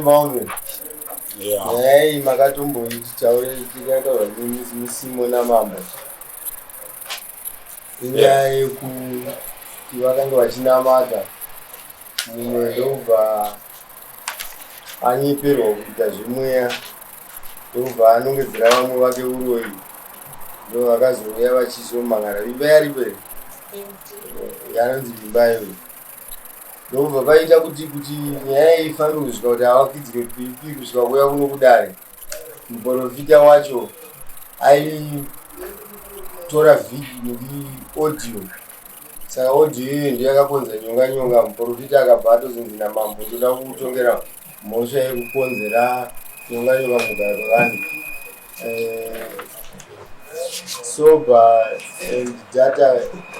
Maombe. Nyaya iyi makatomboiti taure tikataura misimo namambo. Inyaya yekuti vakange vachinamata mumwe ndobva anyeperwa kuita zvemweya ndobva anongedzera vamwe vake uroyi ndo vakazouya vachizomhan'ara vimba yaripo here yanonzi vimba iyoyo ndobva paita kuti kuti nyaya iyi ifambe kusvika kuti avakidzwe pipi kusvika kuuya kuno kudare muprofita wacho aitora audio saka audio iyoyo ndiyo yakakonza nyonga nyonga muprofita akabva atozonzi namambo ndoda kutongera mhosva yekukonzera nyonga nyonga mugaro kwevanhu eh, sober and data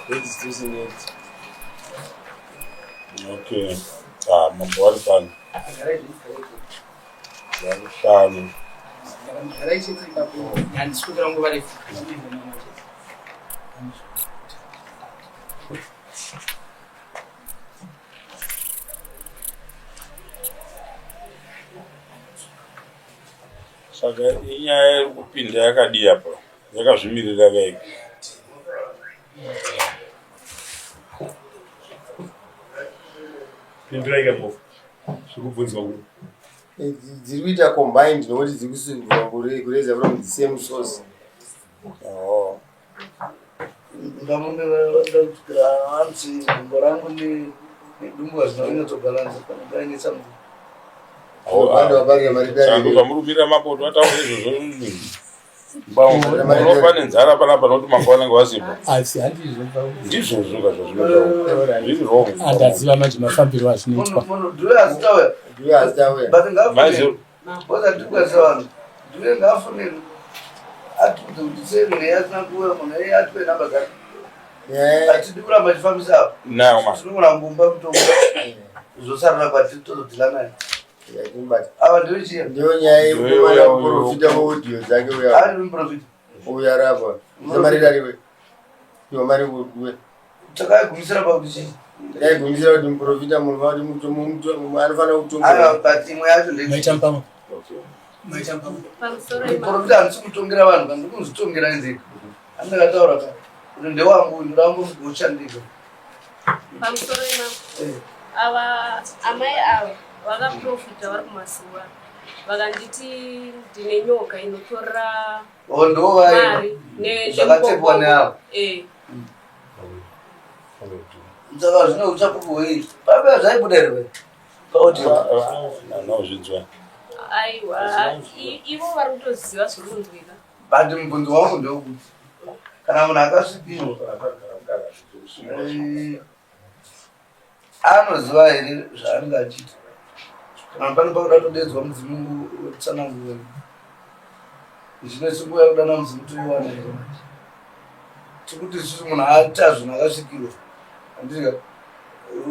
registration act okay ah, mambo vari pano vari pano Saka inyaya iri kupinda yakadii apa? Yakazvimirira vega. Pindurai kambofu. Zviri kubvunzwa kuno. Eh, dziri kuita combined nokuti dziri kusubva kureza from the same source. Oh. Ndamune ndakutukira hanzi gumbo rangu nedumbu hazvina kunyatsobhalansa kana paine something. Sanduka muri kubira mapoto ataura izvozvo unofa nenzara panapa nokuti mambo vanenge vasipo. Asi handizvo ndizvozvo ka zvazvinotaura zviri wrong. Andaziva manje mafambiro azvinoitwa. Dhuve azitauya. Dhuve azitauya. But ngaafunge. Because atikwanisa vanhu. Dhuve ngaafunge. Atiudze kuti sei munhu iye asina kuuya munhu iye atipe namba dzake. Hatidi kuramba achifambisa apa. Tinogona ngumba mutombo. Zvosarira kwatiri tozodhila naye. Ava ndiyo chiya. Ndiyo nyaya yekuwana muprofita weaudio dzake uya. Ari muprofita. Uya rapa. Samarira riwe. Iwe mari kuwe. Takaigumisira pakuti chii? Takaigumisira kuti muprofita munhu kuti anofanira kutonga. Aiwa, but imwe yacho ndei. Maita mpamo. Maita mpamo. Muprofita handisi kutongera vanhu kana ndikuzvitongera ndega. Andakataura ka kuti ndewangu ndoda kungochandika. Pamusoro imambo. Eh. Ava amai ava vakaprofita vari kumasuwa vakanditi ndine nyoka inotora Oh, ndo mari zvakatepwa neavo. Eh. Saka zvine uchapupu hwei? Papa zvaibuda here? Paaudio. Anozvinzwa. Aiwa, ivo vari kutoziva zviri kunzwika. But mubvunzo wangu ndewekuti kana munhu akasvikirwa eh, anoziva here zvaanenge achiita kana pane pakuda kutodedzwa mudzimu wetsanangura zvino nguva yekudana mudzimu toiwana here manje tikuti isusu munhu aita zvinhu akasvikirwa andika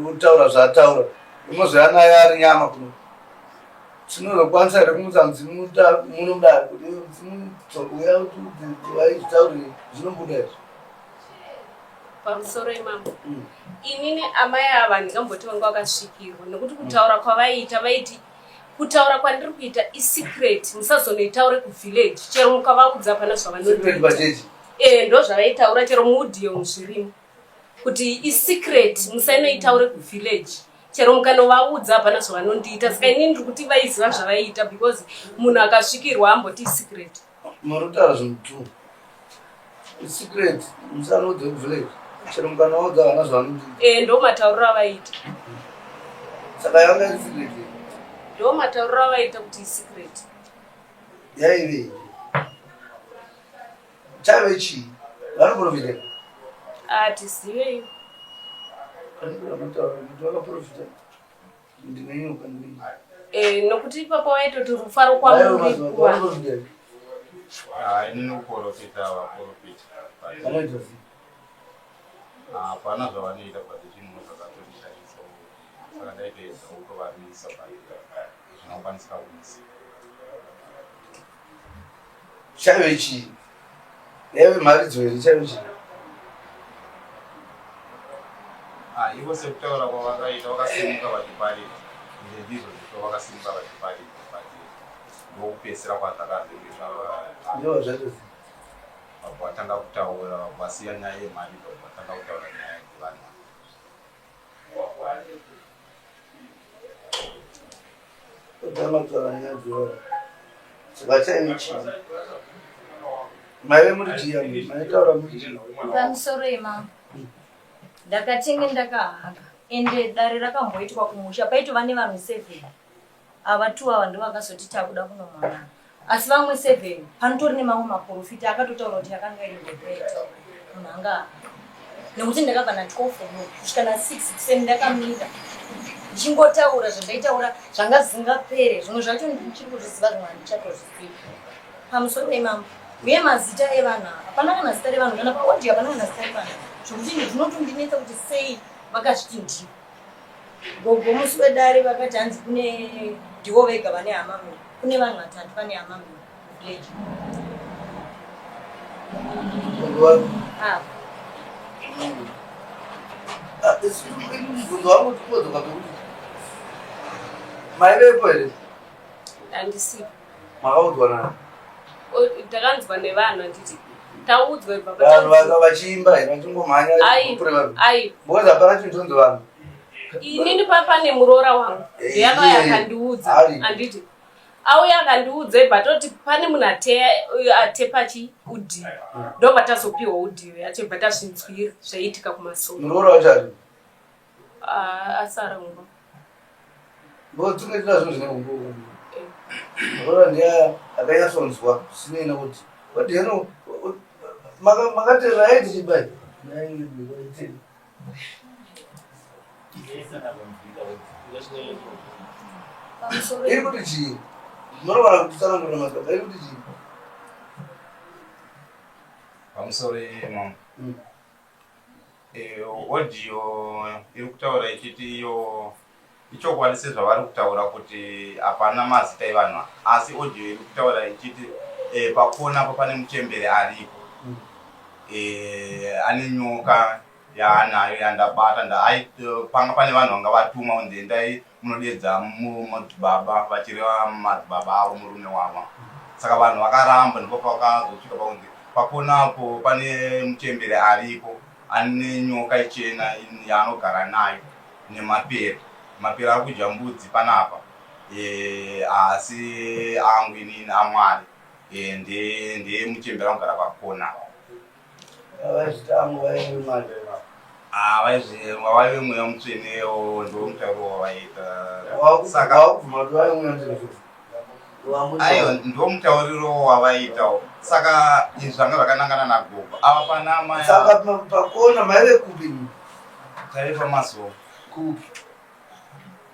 kutaura zvaataura unozoya naye ari nyama kuno tinozokwanisa here kumutsa mudzimu muno mudare kuti mudzimu uya kuti vaizvitaurire zvinobuda izvi Pamusoro imambo mm. Inini amai ava ndingamboti vanga vakasvikirwa nekuti kutaura kwavaiita vaiti kutaura kwandiri kuita isecret musazonoitaure kuvillage chero mukavaudza hapana zvavanoita e ndo zvavaitaura chero muudio zvirimo kuti isecret musainoitaure kuvillage chero mukanovaudza hapana zvavanondiita saka inini ndiri kuti vaiziva zvavaiita because munhu akasvikirwa amboti isecret Murikutaura zvinhu two. Secret musanoudze kuvillage. Chero mukanoudza vana zvavanodiita. Eh, ndo matauriro avaita. Saka yanga iri secret. Ndo matauriro avaita kuti secret. Yaive. Chaive chii? Vanoprofita. Ah, tizivei. Vanotaura kuti vakaprofita. Eh, nokuti ipapo waitoti rufaro kwamuri ah, inini kuporofita vaporofita hapana zvavanoita but zvinhu zvakatondishamisa saka ndaitoedza kutovamisa but zvinokwanisika kumisa Chaive chii? Yaive mharidzo here chaive chii? Ah, ivo sekutaura kwavakaita vakasimuka vachiparidza ende ndizvo zvito. Vakasimuka vachiparidza but ndokupedzisira kwazvakazenge zvava. Ndozvatozi. Vabva vatanga kutaura vasiya nyaya yemari vabva vatanga kutaura nyaya dzevanhu. Kutanga kutaura nyaya dzevanhu. Saka chaive chii? Maive muri chii amai? Maitaura muri chii? Pamusoro imambo. Ndakatenge ndakahaka ende dare rakamboitwa kumusha paitova nevanhu seven. Ava two ava ndovakazoti takuda kunomangana asi vamwe seven panotori nemamwe maprofita akatotaura kuti yakanga iri mhepo yaitaura munhu anga ahaka nekuti ndakabva na 12 o'clock kusvika na 6 kuseni ndakamira ndichingotaura zvandaitaura zvanga zvisingapere zvimwe zvacho ndichiri kuzviziva zvimwe handichatozvizivi pamusoro pemambo uye mazita evanhu ava hapana kana zita revanhu kana paaudio hapana kana zita revanhu zvekuti zvinotondinetsa kuti sei vakazviti ndivo Gogo musi wedare vakati hanzi kune ndivo vega vane hama mhiri kune vanhu vatatu vane hama mhiri muvillage. Ah. Ah, mubvunzo wangu tingodzoka pekuti maivepo here? Handisipo. Makaudzwa nani? Takanzwa nevanhu handiti taudzwa ibva vanhu vanga vachiimba here vachingomhanya ai because hapana chinhu chonzi vanhu inini papa nemuroora wangu Eh, ndiyakauya akandiudza handiti auya akandiudza ibva toti pane munhu atepa chi udhiyo ndobva tazopiwa udhiyo yacho ibva tazvinzwira zvaiitika kumasoro muroora wacho ari Ah, asara mumba Ndotingaita zvinhu zvine umbowo. Muroora ndiye akanyatsonzwa zvisinei nekuti but heno makateerera aiti chibai. Iri kuti chii? Munowana kutsanangurira madzibaba iri kuti chii? Pamusoro imamo. Audio iri kutaura ichiti iyo ichokwadi sezvavari kutaura kuti hapana mazita evanhu asi audio iri kutaura ichiti e, pakona apo pane muchembere aripo e, ane nyoka yaanayo yandabata nda panga pane vanhu vanga vatuma kunzi endai munodedza madzibaba vachireva madzibaba avo murume wavo saka vanhu vakaramba ndipo pakazosvika pakunzi pakonapo pane muchembere aripo ane nyoka ichena yaanogara nayo nemapere mapere ari kudya mbudzi panapa e, haasi angu inini amwari e, ndeyemuchembere anogara pakona Vaive mweya mutsvene ndiwo mutauro wavaita. Saka aiwa ndiwo mutauriro wavaitawo. Saka izvi zvanga zvakanangana nagogo ava pana amai. Saka pakona maive kupi? Taive pamasowe. Kupi?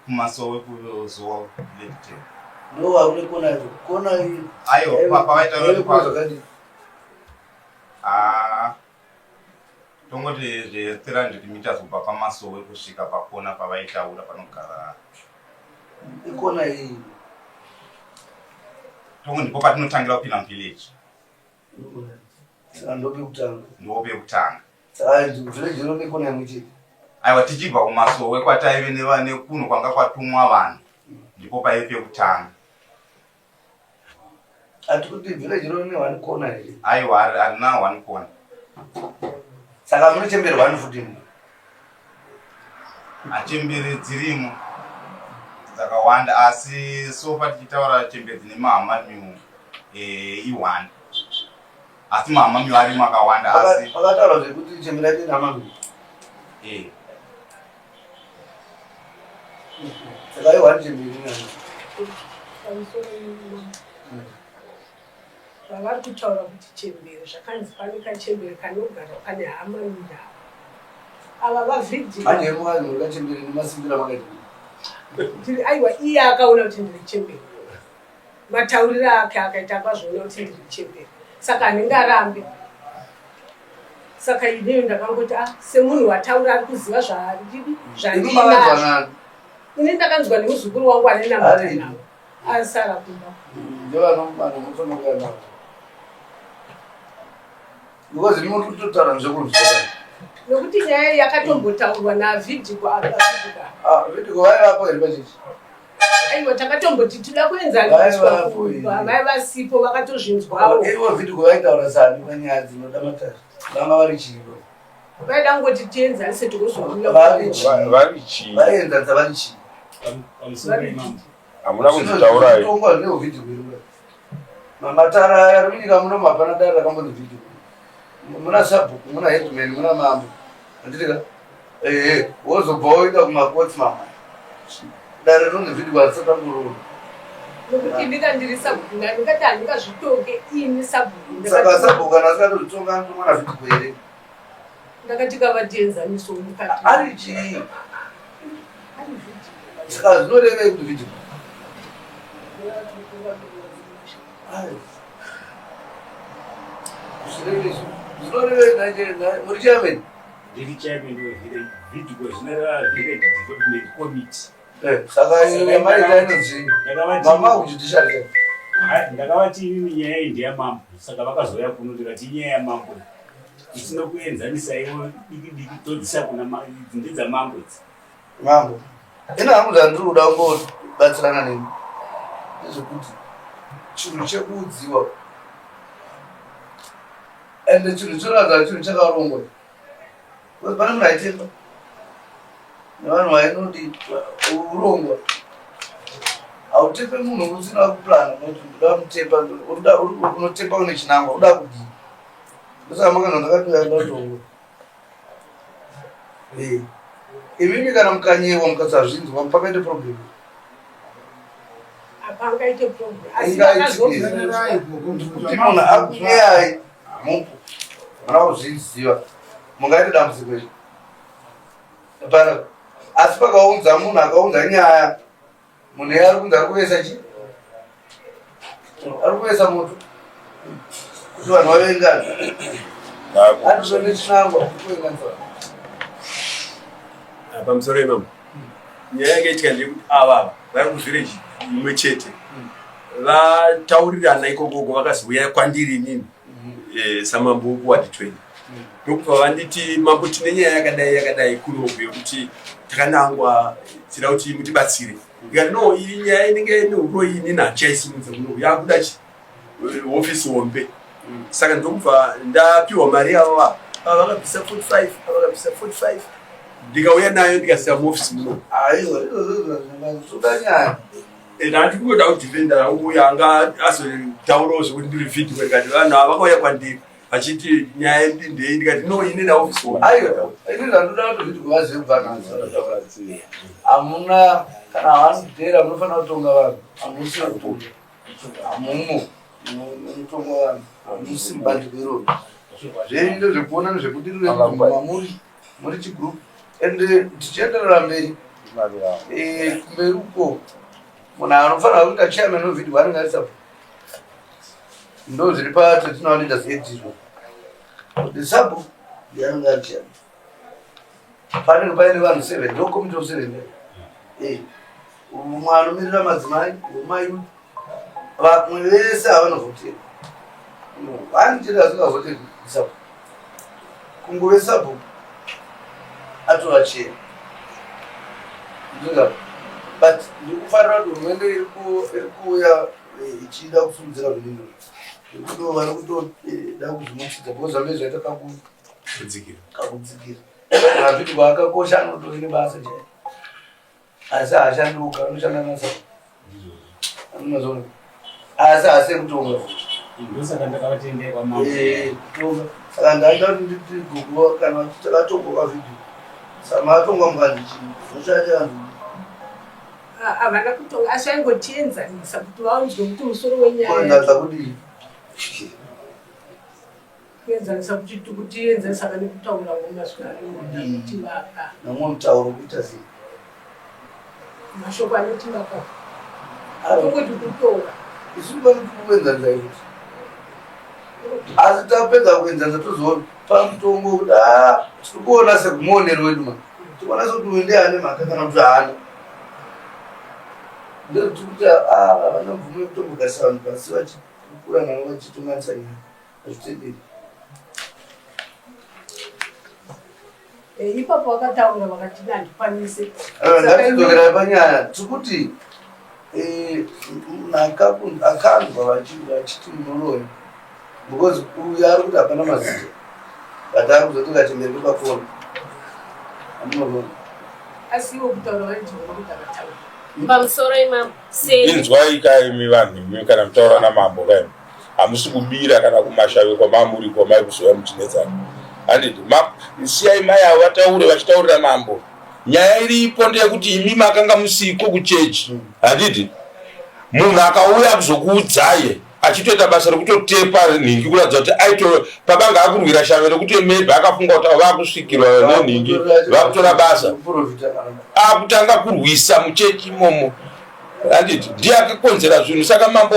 Kumasowe kuzowa village. Ndo vari kona kona. Aiwa pavaita zvakadii? Ah, tongoti zve 300 meters kubva pamasowe kusvika pakona pavaitaura panogara ikona iyi tongo ndipo patinotangira kupinda muvillage saka ndopekutanga ndopekutanga saka village iro nekona imwe chete aiwa tichibva kumasowe kwataive nekuno kwanga kwatumwa vanhu ndipo paive pekutanga Ati kuti village iro rine one corner here? Aiwa harina one corner. Saka munochembere one futi imi? Achembere dzirimo dzakawanda asi sofa tichitaura chembere dzine mahamamiu eh, i-one asi mahamamiu arimo akawanda asi Pakataura zvekuti chembere yacho ine hamamiu. eh, Saka i-one chembere ine hamamiu. Pamusoro zvavari kutaura kuti chembere zvakanzi pane kachembere kanogara pane hama mindava ava vavhidhiokachembere nemasimbiro amakaita aiwa iye akaona kuti ndiri chembere matauriro ake akaita akazviona kuti ndiri chembere saka handingarambe saka ineyo ndakangoti ah semunhu wataura ari kuziva zvandidi zvandinazvo Ini ndakanzwa nemuzukuru wangu ane namata nawo asara kumba. Ndovanomufanira navo. Because ndimo kutotaura zvekunzwa. Nokuti nyaya yakatombotaurwa naVidiko apa Vidiko. Ah, Vidiko vaivapo here pachechi? Aiwa, takatomboti tida kuenzaniswa, vai vasipo vakatozvinzwawo. Ivo vhidhiyo vaitaura sani panyaya dzinoda matare vanga vari chivo. Vaida kungoti tienzanise tikuzobuda. Vari chii? Vari chii? Vaienzanisa vari chii? Hamuna kunzitaurai. Tongwa zvine vhidhiyo iri. Matara aya ari munyika muno hapana dare rakambonzi vhidhiyo. Muna sabhuku, muna headman, muna mambo. Handiti ka? Ehe, wozobva woenda kumakotsi mama. Dare rinonzi vhidhiyo harisati rangoroora. Nokuti ndika ndiri sabhuku, ndikati handingazvitonge ini sabhuku. Saka sabhuku kana asingatozvitonga anotongwa navhidhiyo here? Ndakati kavatienzaniso mukati. Ari chii? Saka zvinorevei kuti vhidhiyo? Muri chairman? Ndiri chairman wevillage video, zvinoreva village development committee. Saka yamaita inonzi mama kujudiciary. Ndakavati inini nyaya iyi ndeyamambo, saka vakazouya kuno ndikati inyaya yamambo isina kuenzanisa ivo diki diki todzisa kuna idzi ndedzamambo idzi. Mambo, ina hangu zvandiri kuda kungobatsirana nemi ndezvekuti chinhu chekuudziwa ende chinhu chinoratidza chinhu chakarongwa. Pane munhu aitepa nevanhu vainodi urongwa. Hautepe munhu usina kuplana kuti ndoda mutepa, unotepa une chinangwa, uda kudii. Ndosaka makanzwa ndakati ndatongo. Imimi kana mukanyewa mukasazvinzwa pakaite problem. Apangaite problem. Asi Kuti munhu akunyeyai hamupo. Muna kuzviziva. Mungaite dambudziko iri. Hapana. Asi pakaunza munhu akaunza nyaya, munhu iye ari kunzi ari kuvesa chii? Ari kuvesa moto. Kuti vanhu vavengane. Atizvo nechinangwa kuvenganisa vanhu. Pamusoro imamo. Nyaya yakaitika ndeyekuti ava vari kuvillage mumwe chete vataurirana ikokoko vakazouya kwandiri inini samambo wekuward 20 ndokubva vanditi mambo tine nyaya yakadai yakadai kunoku yekuti takanangwa tira kuti mutibatsire. Ndikati no, iyi nyaya inenge ine uroyi inini handichaisimudza kunoku, yakuda chi hofisi hombe. Saka ndokubva ndapiwa mari yavo ava, ava vakabvisa 45, ava vakabvisa 45, ndikauya nayo ndikasiya muofisi muno. Aiwa, izvozvo zvoda nyaya. Ndandikuda kudhifenda uya anga azotaurawo zvekuti ndiri vhidhiyo, ndikati vanhu ava vakauya kwandiri vachiti nyaya ndei, ndikati no, ini naofisi hombe. Aiwa, ini zvandoda kuti vhidhiyo vazive kubva nhasi. Hamuna kana vanodhera munofanira kutonga vanhu, hamusi kutonga. Hamumo munotonga vanhu, hamusi mubandiko iroro. Zvenyu ndezvekuona nezvekudirira mamuri muri chigroup. Ende tichienderera mberi kumberi uko munhu anofanira kuita chairman wevideo anenge ari sabhuku. Ndo zviri pa Leaders Act izvo. Kuti sabhuku ndiye anenge ari chairman. Panenge paine vanhu 7, ndo committee of 7. Umwe anomirira madzimai, umwe youth, vamwe vese havanovhotera. One chete asingavhoteri sabhuku. Kungove sabhuku atova chair. Ndinga but ndikufarira kuti hurumende iri kuuya ichida kusimudzira zvinhu izvozvo. Nekuti vari kutoda kuzvimutsidzira because zvange zvaita kakudzikira. Kakudzikira. Mavhidhiyo akakosha anotori nebasa chairo. Asi haashandi oga, anoshanda nasabhuku. Anozoona. Asi haasi ekutonga. Ndosaka ndakavatendera kwamambo. Kutonga. Saka ndaida kuti nditi gogo kana takatongwa pavhidhiyo. Saka makatongwa mukanzi chii? Zvochaita vanhu. Havana kutonga, asi vaingotienzanisa kuti vaunzwe kuti musoro wenyaya. Kuenzanisa kudii? Kuenzanisa kuti tikutienzanisa pane kutaura mazwi anotivaka. Namwe mutauro kuita sei? Mashoko anotivaka. Tongoti kutonga. Isu pano tikuenzanisa kuti. Asi tapedza kuenzanisa tozopa mutongo kuti tiri kuona sekumuonero wedu ma. Tikuona sekuti uyu ndiye ane mhaka kana kuti haana. Ndozviti kuti havana mvumo yekutombogarisa vanhu pasi vachikura navo vachitonganisa nyaya. Hazvitenderi. Ipapo vakataura vakati handikwanise. Ngatidzokera panyaya. Tiri kuti Eh, munhu akanzwa vachiti munoroya because uyu ari kuti hapana mazita but ari kuzoti kachemberi kepakona amunoroya asi iwo kutaura vaidzoka kuti akataura pamusoro imambo sei Inzwai kaimi vanhu imi kana mutaura namambo kaimi. Hamusi kubira kana kumashavi kwamamuri kwamai kuzouya muchinetsana. Handiti siyai mai avo vataure vachitaurira mambo. Nyaya iripo ndeyekuti imi makanga musiko kuchechi. Handiti munhu akauya kuzokuudzai achitoita basa rekutotepa nhingi kuratidza kuti aito pabanga akurwira shave rekuti maybe akafunga kuti vakusvikirwa nenhingi vakutora basa akutanga kurwisa muchechi imomo handiti ndiye akakonzera zvinhu saka mambo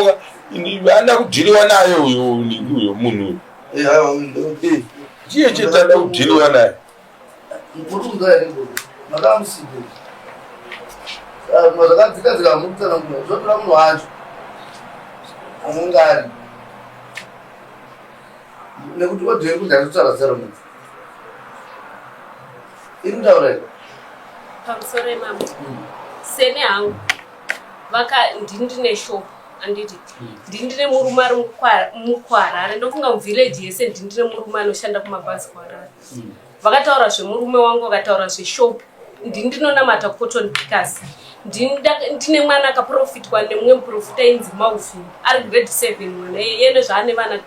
anoda kudhiriwa naye uyo nhingi uyo munhu uyo eh, ndiye chete anoda kudhiriwa naye Zvakadzikadzika mukutsanangura zvotora munhu wacho anenge ari nekuti odhi iri kuti handitaura zita romunhu iri kutaura here pamusoro emambo sene hangu vaka ndini ndine shop anditi ndini ndine murume ari mukuharare ndofunga muvillage yese ndini ndine murume anoshanda kumabhazi kuharare Vakataura zvemurume wangu vakataura zveshop ndini ndinonamata cotton pickers ndine mwana akaprofitwa nemumwe muprofita ainzi Malvin ari grade 7 mwana iye nezvaane vana 2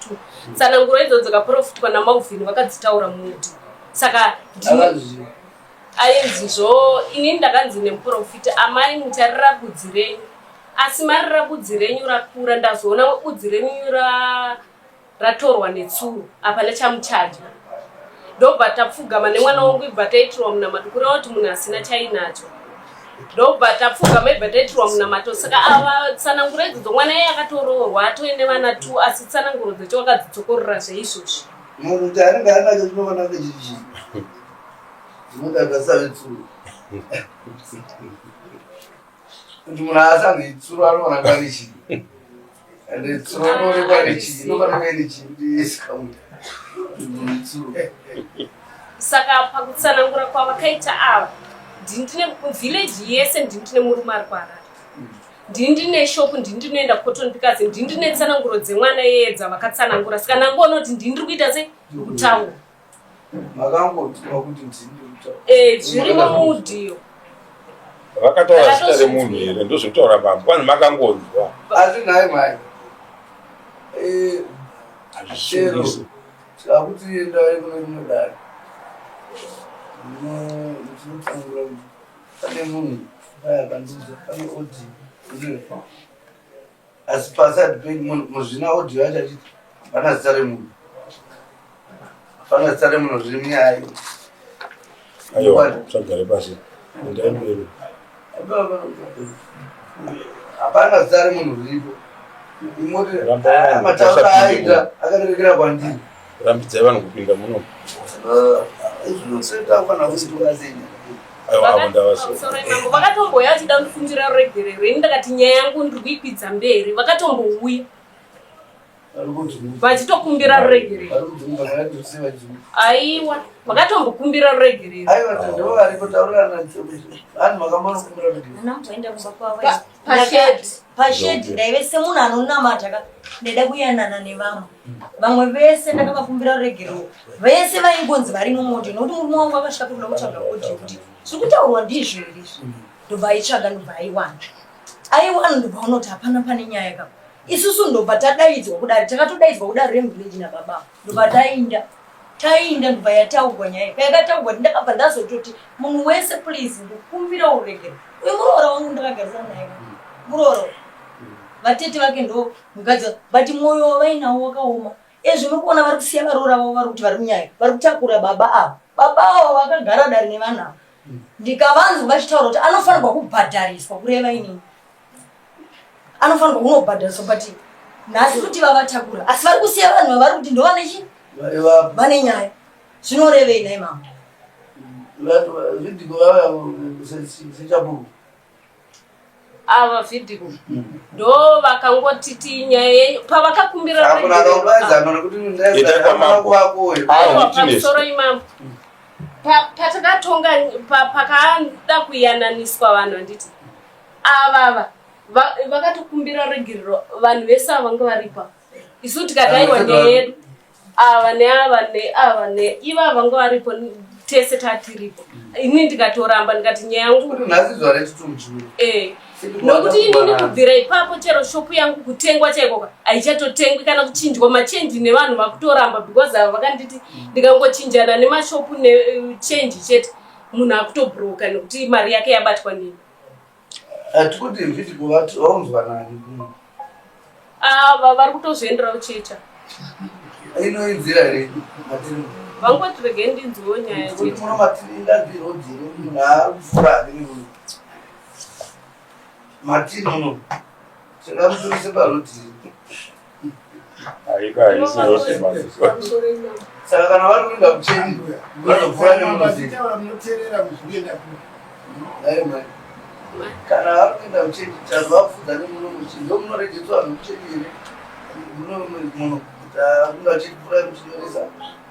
tsananguro idzo dzakaprofitwa naMalvin vakadzitaura muti saka ainzi zvo inini ndakanzi nemuprofita amai mucharira budzi renyu asi marira budzi renyu rakura ndazoona budzi renyu ra ratorwa netsuro hapana chamuchadya ndobva tapfugama nemwana wangu ibva taitirwa munamato kureva kuti munhu asina chainacho ndobva tapfugama ibva taitirwa munamato saka ava tsananguro idzodzo mwana iye akatoroorwa atoine vana two asi tsananguro dzacho wakadzidzokorora zveizvozvi munhu kuti anenge anacho chinofanira kunge chiri chii zvinodadasa vetsuro kuti munhu asanzi itsuro anoona kari chii and tsuro inoonekwa nechii inofanira kunge ine chii kuti isikamuti itsuro saka pakutsanangura kwavakaita ava ndini village yese ndini ndine murume ari kuharare ndini ndine shop ndini ndinoenda cotton pickers ndini ndine tsananguro dzemwana yeye dzavakatsanangura saka nangoona kuti ndini ndiri kuita sei kutaura Makangonzwa kuti ndini ndikutaura. Eh, zvirimo muaudio. Vakataura zita remunhu here ndozvekutaura bambo kwanzi makangonzwa. Asi nhai mhai. Eh, chero takuti endai kune rimwe dare. Ndinotsanangura kuti pane munhu aya akandiudza pane audio. Asi paside penyu munhu muzvina audio yacho achiti hapana zita remunhu. Hapana zita remunhu zviri munyaya iyo. Aiwa, usagare pasi. Endai mberi. Hapana zita remunhu riripo. Imoti mataura aita akarerekera kwandiri. Rambidzai vanhu kupinda muno. Izvo kufanira kusitora sei. Vakatombouya vachida kundikumbira ruregerero ini ndakati nyaya yangu ndiri kuikwidza mberi vakatombouya vachitokumbira ruregerero aiwa vakatombokumbira ruregerero pashedi ndaive semunhu anonamata ka ndaida kuyanana nevamwe vamwe vese ndakavakumbira ruregerero vese vaingonzi vari mumoto nokuti murume wangu akasvika kuda kutsvaga audio kuti zviri kutaurwa ndizvo here izvi ndobva aitsvaga ndobva aiwana aiwana ndobva unoti hapana pane nyaya ka isusu ndobva tadaidzwa kudare takatodaidzwa kudare remuvillage nababa ndobva tainda tainda ndobva yataurwa nyaya payakataurwa ndakabva ndazototi munhu wese please ndokumbira uregero uyu muroora wangu ndakagarisana naye muroora vatete vake ndo mukadzi but mwoyo wavainawo wakaoma Ezvi muri kuona vari kusiya varoora vavo vari kuti vari munyaya vari kutakura baba ava. Baba ava vakagara dare nevanhu ava. Ndikavanzwa vachitaura kuti anofanirwa kubhadhariswa kureva inini. Anofanirwa kunobhadhariswa but nhasi kuti vavatakura asi vari kusiya vanhu vavari kuti ndovane chi vane nyaya. Zvinorevei nhai mama? Zvidhiko vava sechapupu. ava vhidhiyo ndo vakangotiti nyaya yenyu pavakakumbira pamusoro imambo patakatonga pakada kuyananiswa vanhu handiti avava Vakatokumbira regerero vanhu vese ava vanga varipa isu tikati aiwa nyaya yedu ava neava neava neivava vanga varipo tese tatiripo ini ndikatoramba ndikati nyaya yangu eh, nokuti inini kubvira ipapo chero shopu yangu kutengwa chaikoka haichatotengwi kana kuchinjwa machenji nevanhu vakutoramba because ava vakanditi ndikangochinjana nemashopu nechenji chete munhu akutobroka nekuti mari yake yabatwa nini Hatikuti vhiti kuvati vaunzwa nani kuno. Ava vari kutozviendera kuchecha. Ino inzira here matiri. Vangoti regai ndinzwewo nyaya chete. Kuti muno matiri inganzi road here munhu aakufura hake nemuno. Matiri muno. Tingamutorise paroad here. Saka kana vari kuenda kuchechi vanopfuura nemunoziva. Kana vari kuenda kuchechi tazovapfuudza nemuno muchi ndomunorejetswa vanhu kuchechi here muno muno kuti kuenda kuchechi pfuurai muchinyoresa.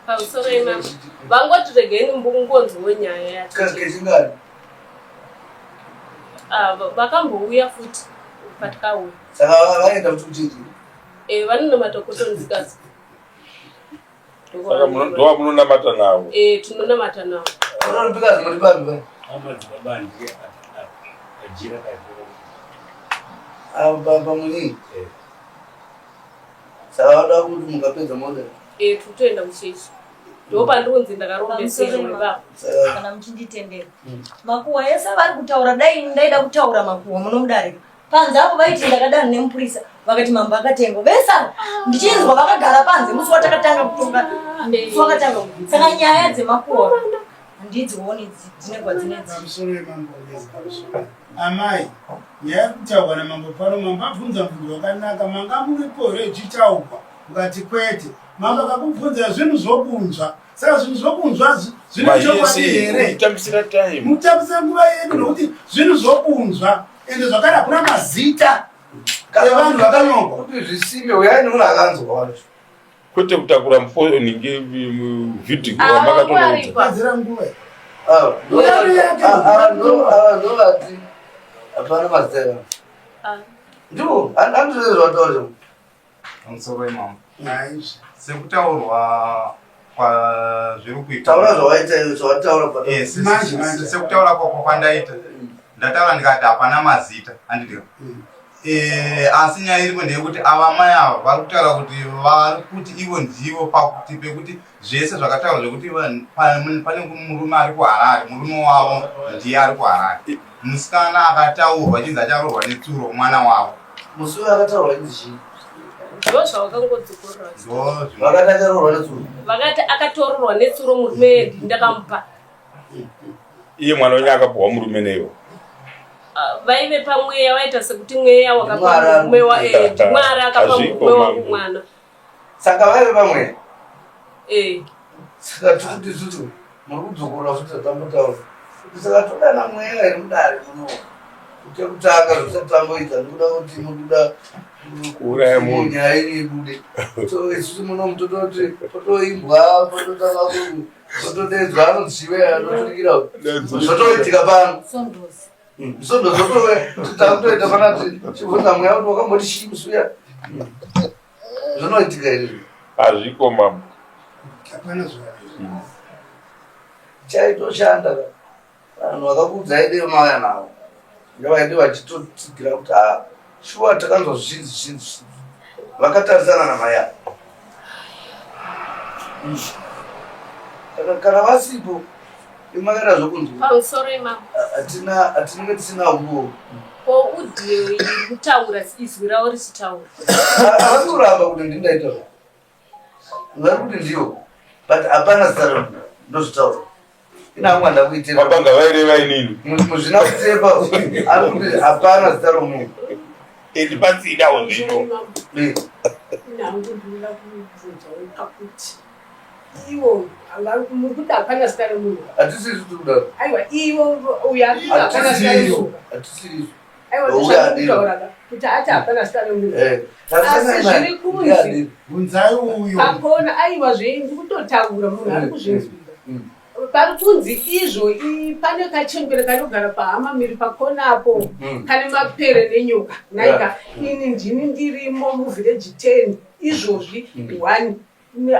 Pamusoro imama vangoti regai ndimbongonzwewo nyaya yacho. Kechingari. Ah, vakambouya futi patikauya. Saka vaenda futi kuchechi. Eh, vanonamata kutonzikazi. Saka ndovamunonamata navo? Eh, tinonamata navo. Munonipikazi muri papi pai? Amadzibaba ndiye ajira Pamunii? Eh. Saka vada kuti mukapedza moda? Eh, tikutoenda kuchechi. Ndopandikunzi ndakarombesera baba. Kana muchinditendera. Makuhwa ese avari kutaura dai ndaida kutaura makuhwa munomudarika. Panze apo vaiti ndakadana nemupurisa vakati mambo akatengwa vese ava ndichinzwa vakagara panze musi watakatanga kutonga musi wakatanga saka nyaya dzemakuhwa handidzioni dzine kwadzinedzi. Pamusoro yemambo ngezi pamusoro. Amai, nyaya iri kutaurwa namambo pano, mambo abvunza mubvunzo wakanaka, manga muripo here ichitaurwa? Mukati kwete. Mambo akakubvunza zvinhu zvokunzwa. Saka zvinhu zvokunzwa zvine chokwadi here? Mutambisira time. Mutambisira nguva yedu nokuti zvinhu zvokunzwa ende zvakare hakuna mazita evanhu vakanyorwa. Kuti zvisimbe uyai nemunhu akanzwa wacho. Kwete kutakura mfoninge vhidhiyo wamakatonoudza. Pedzera nguva. Ava ndovati hapana mazita evanhu. Ndivo handizvo zvataura. Pamusoro imambo. Sekutaurwa kwazviri kuita. Taura zvawaita iwe zvawataura pa. Eh, sekutaura kwako kwandaita. Ndataura ndikati hapana mazita handiti. Eh, asi nyaya iripo ndeyekuti ava mai ava vari kutaura kuti vari kuti ivo ndivo pakuti pekuti Zvese zvakataurwa zvekuti pane murume ari kuHarare, murume wavo ndiye ari kuHarare. Musikana akataurwa chinzi acharoorwa netsuro mwana wavo. Musi uyo akataurwa chinzi chii? Ndozvavakangodzokorora. Vakati acharoorwa netsuro. Vakati akatoroorwa netsuro murume ndakamupa. Iye mwana wenyu akapuhwa murume neiwo? Ah, vaive pamweya vaita sekuti mweya wakapa murume wa eh, ndimwari akapa murume wangu mwana. Saka vaive pamweya? Eh. Saka tikuti isusu muri kudzokorora futi zvatambotaura. Kuti saka todana mweya here mudare muno? Chekutanga zvisati tamboita ndikuda kuti mukuda kuuraya munhu nyaya iri ibude. So isusu muno tototi potoimbwa pototanga ku potodedzwa anozive anoturikira zvotoitika pano. Sondozi. Sondo zotove takutoita panati chibvunza mweya kuti wakamboti chii musi uya. Zvinoitika here? Hazviko mambo. Hapana zvakadaro. Chaitoshanda ka. Vanhu vakakuudzai dei mauya navo. Ngavaende vachitotsigira kuti ah shuwa takanzwa zvinzi zvinzi zvinzi. Vakatarisana namai ava. Saka kana vasipo imakaita zvokunzwa. Pamusoro imambo. Hatina hatinenge tisina humbowo. Ko audio iri kutaura izwi ravo richitaura. Havasi kuramba kuti ndini ndaita. Vari kuti ndiyo but hapana zita remunhu ndozvitaura. Ina hangu handakuitira. Baba ngavaireva inini. Muzvina kutsepa ari kuti hapana zita romunhu. Ndibatsirawo zvino. Ina hangu ndinoda kubvunzawo pakuti ivo muri kuti hapana zita remunhu. Hatisi isu tiri kudaro. Aiwa ivo uyo ari kuti hapana zita remunhu. Hatisi isu. Aiwa ndozvandikutaura ka kuti ati hapana zita remunhu. Eh, Asi zviri kunzi Bvunzai uyo. pakona aiwa zve ndikutotaura munhu ari kuzvinzwira. Pari kunzi izvo pane kachembere kanogara pahama miri pakona apo hmm. kane mapere nenyoka naika ini ndini ndirimo muvillage 10 izvozvi hmm. one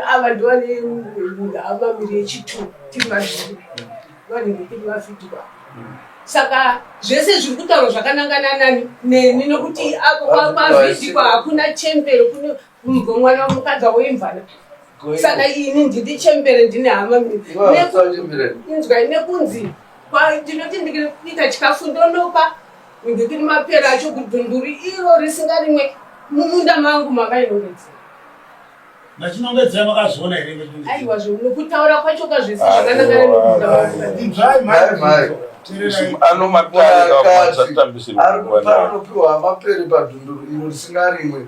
ava ndovane hama miri yechitu tiri vaviri vanenge tiri vafitwa saka zvese zviri kutaurwa zvakanangana nani neni nokuti apo kwavhidhikwa hakuna chembere kune mwana mukadzi woimvana saka ini ndidi chembere ndine hama inzwai nekunzi ndinoti ndikuita chikafu ndonopa ndikiri mapera acho kudhunduri iro risingarimwe mumunda mangu mavainongedzera Vachinongedzera makazviona here? Aiwa zvekutaura kwacho kazvese zvakanaka nekuda. Mai mai. Anopiwa mapere padhunduru iro risingarimwe.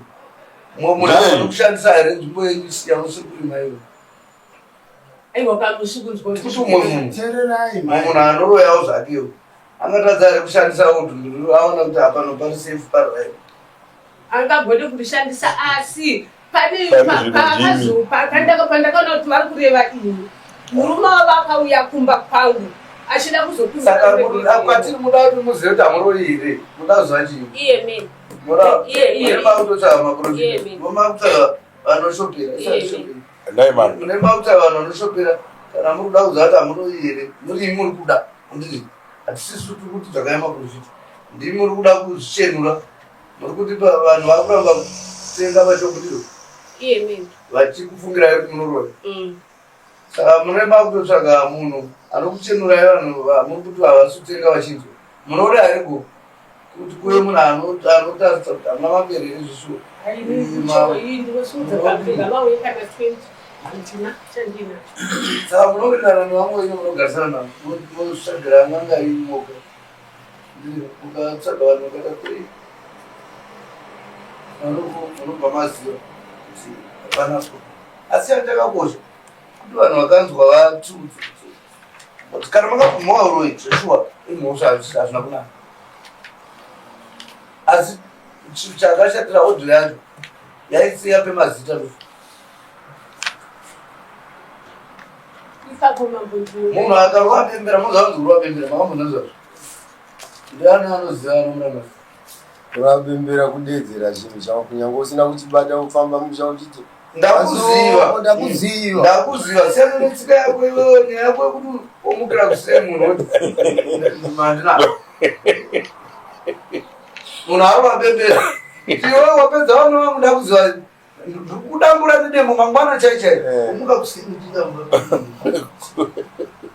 Mumwe munhu anogona kushandisa here nzvimbo yenyu yamusiri kurima iyo? Aiwa kamusi kunzwa kuti umwe munhu. Tererai mai. Munhu anoroyawo zvakewo. Angatadza here kushandisawo dhunduru aona kuti hapano pari safe pari right. Angagone kurishandisa asi pane pandakaona kuti vari kureva ini murume wavo akauya kumba kwangu achida kuzokwatiri muda kuti muzive kuti hamuroyi here muda kuziva chii muda makutotsvaga maprofita vanoshopera mune makutsvaga vanhu vanoshopera kana muri kuda kuziva kuti hamuroyi here muri muri kuda anditi hatisisu tiri kuti tsvagai maprofita ndimi muri kuda kuzvichenura Muri kuti vanhu vakuramba kutenga vachobudiro vachikufungirai kuti munoroya. Mm. Saka mune makutotsvaga munhu anokuchenurai vanhu muri kuti havasi kutenga vachinzwa. Munoroya here ko? Kuti kuve munhu anotarisa kuti hamuna mapere here zvishuwa. Saka munowirirana nevamwe venyu munogarisana navo motsvagira n'anga yenyu moga. Ukatsvaga vanhu vakaita three vanobva maziva kuti hapana so asi chakakosha kuti vanhu vakanzwa vatiudze kuti kana makabvuma uroyi zveshuwa imhosva hazvina kunaka asi chakashatira odho yacho yaisiya pemazita Munhu akarova bembera moziva kunzi kurova bembera makambonzwa zvazvo ndiani anoziva anomuramba kurova bembera kudeedzera chinhu chako kunyange usina kuchibata wofamba musha uchiti ndakuziva ndakuziva ndakuziva siyana netsika yako iwewe nyaya yako yekuti womukira kusei munhu mandina munhu arova bembera iwewe wapedza vana vangu ndakuziva Ndikudambura nedemo mangwana chai chai. Eh. Umuka kuseni uchidambura.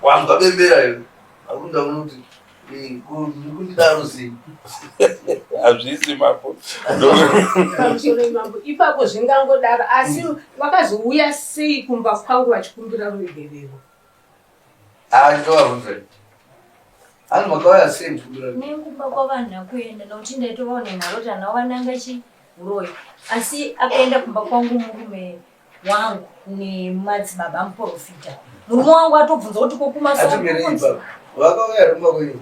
Wanzwa bembera iyo. Akunda unoti kundidaro sei. Hazvisi mambo. Pamusoro mambo ipapo zvingangodaro asi vakazouya sei kumba kwangu vachikumbira ruregerero. Ah, ndovabvunza. Hanzi makauya sei muchikumbira? Nekumba kwavanhu kuenda nokuti ndaitovawo nenharo kuti hana wananga chi huroyi asi akaenda kumba kwangu murume wangu nemadzibaba muprofita murume wangu atobvunza kuti kokumasovakauya here kumba kwenyu?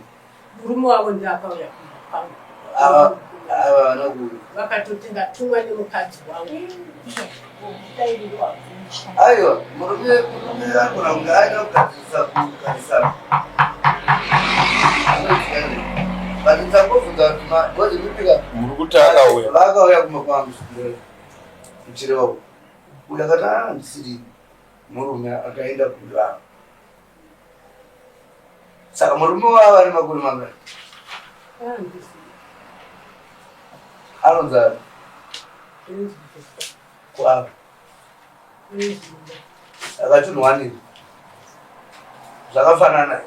Murume wavo ndiye akauya kumba kwangu. Ava ava vana kuuya. Vakatoti ndatumwa nemukadzi wangu. Aiwa, murume murume anogona kunge aida kugadzirisa kugarisana. But tangobvunza kuti because mipika muri kuti akauya. Vakauya kumba kwangu muchireva uku. Uyu akati ah ndisiri murume akaenda kuvanhu. Saka murume wavo ane makore mangani? Anonzi ani? Kwavo. Saka chinhu wanei? Zvakafanana.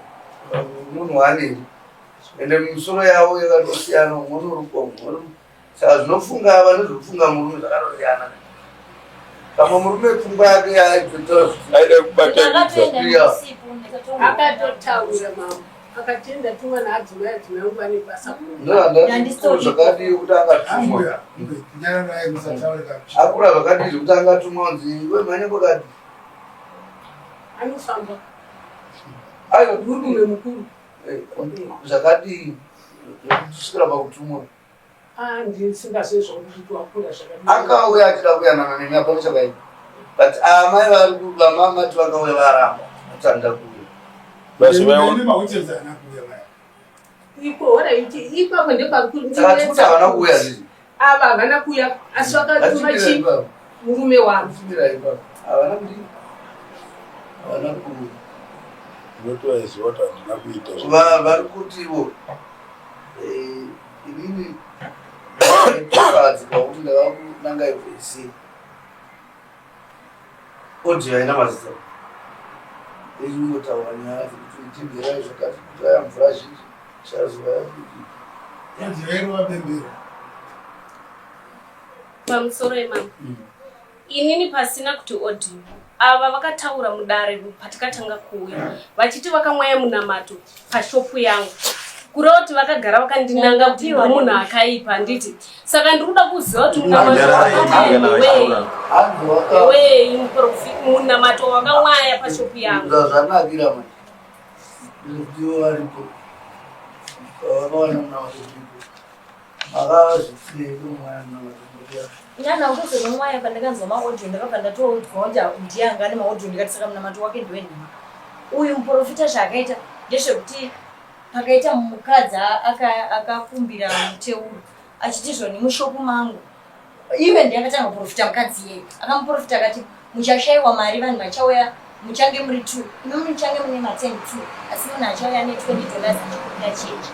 Munhu wanei? Ende misoro yavo yakatosiyana, umwe unorukwa, umwe Saka zvinofunga ava nezvekufunga murume zvakatosiyana. Pamwe murume pfungwa yake yaida kubatanidza. Akatotaura mama akatenda tumwa naadzimai adzimai angu vane basa zvakadii kuti angatumwa akura zvakadii zvekuti angatumwa kunzi iwe mhanya kwakati anofamba aiwa murume mukuru eh, zvakadii kusvikira pakutumwa Ah, akauya achida kuyanana nemi hapana chakaipa but amai vari vamamati vakauya varamba ati handida kuuya. Mahotels haana kuuya vaya. Iko horaiti ipapo Saka tikuti havana kuuya zvizvi. Ava havana kuuya asi vakatuma chi murume wavo. Havana kuti havana kuuya. Unotovaziva kuti handina kuita. Vari kuti ivo eh, inini ndakadzika kuti ndakakunanga ivhesi. Audio haina mazita. Ichingotaura nyaya dzekuti chimbirai zvakati kutaya mvura zhinji chazuva yakuti. Yanzi yairova bembera. Pamusoro imama. Inini pasina kuti audio ava vakataura mudare patikatanga kuuya vachiti vakamwaya munamato pashopu yangu kureva kuti vakagara vakandinanga kuti ndiri munhu akaipa handiti saka ndiri kuda kuziva kuti munamatowakamwaya munamato wakamwaya pashopu yangu zvanakira manje ndiwo varipo vakawana munamato makazvitirei kumwaya munamato Nana kuzonomwaya pandakanzwa maaudio ndakabva ndatoudzwa kuti ndiye anga ane maaudio ndikati saka munamato wake ndiwenhema. Uyu muprofita zvaakaita ndezvekuti pakaita mukadzi akakumbira muteuro achiti zvoni mushopu mangu ive ndiye akatanga kuprofita mukadzi iyeye akamuprofita akati muchashaiwa mari vanhu vachauya muchange muri two imi muchange mune maten two asi munhu achauya ne 20 dollars achikumbira chechi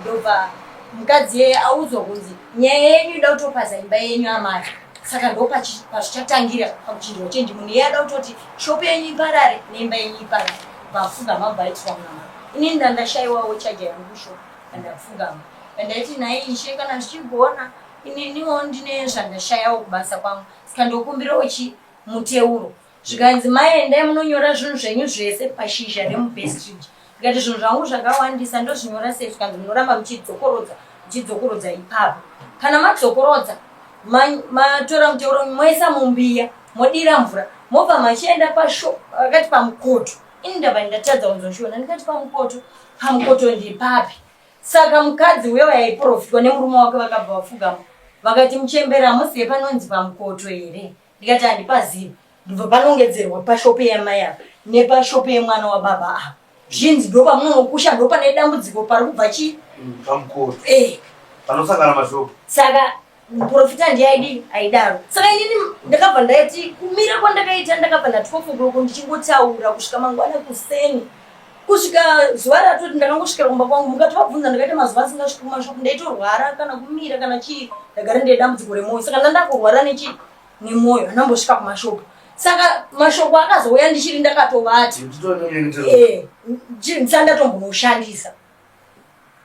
ndobva mukadzi iyeye audzwa kunzi nyaya yenyu ida kutopaza imba yenyu amai saka ndo pazvichatangira pakuchinjwa chenji munhu iye ada kutoti shopu yenyu iparare neimba yenyu iparare vapfugama bvaitirwa munama inini ndandashaiwawo chaja yangu kushopu andapfugama andaiti nhai ishe kana zvichigona ininiwo ndine zvandashayawo kubasa kwangu saka ndokumbirawo chi muteuro zvikanzi mai endai munonyora zvinhu zvenyu zvese pashizha remubestridge ndikati zvinhu zvangu zvakawandisa ndozvinyora sei zvikanzi munoramba muchidzokorodza muchidzokorodza ipapo kana madzokorodza matora muteuro moisa mumbiya modira mvura mobva machienda pasho akati pamukoto ini ndabva ndatadza kunzoshiona ndikati pamukoto pamukoto ndipapi Saka mukadzi uya uya aiprofitwa nemurume wake vakabva vapfugama vakati muchembere hamuzive panonzi pamukoto here ndikati handipazivi ndobva panongedzerwa pashopu yamai apa nepashopu yemwana wababa apa zvinzi ndopamunonokusha ndopane dambudziko pari kubva chii Pamukoto. Eh. Panosangana mashopu. Saka muprofita ndiye aidii aidaro saka inini ndakabva ndaiti kumira kwandakaita ndakabva ndati 12 o'clock ndichingotaura kusvika mangwana kuseni kusvika zuva ratoti ndakangosvikira kumba kwangu mukatovabvunza ndakaita mazuva asingasviki kumashop ndaitorwara kana kumira kana chii ndagara ndine dambudziko remwoyo saka ndandakurwara nechii nemwoyo andambosvika kumashop saka mashoko akazouya ndichiri ndakatovata eh, ndisati ndatombonoshandisa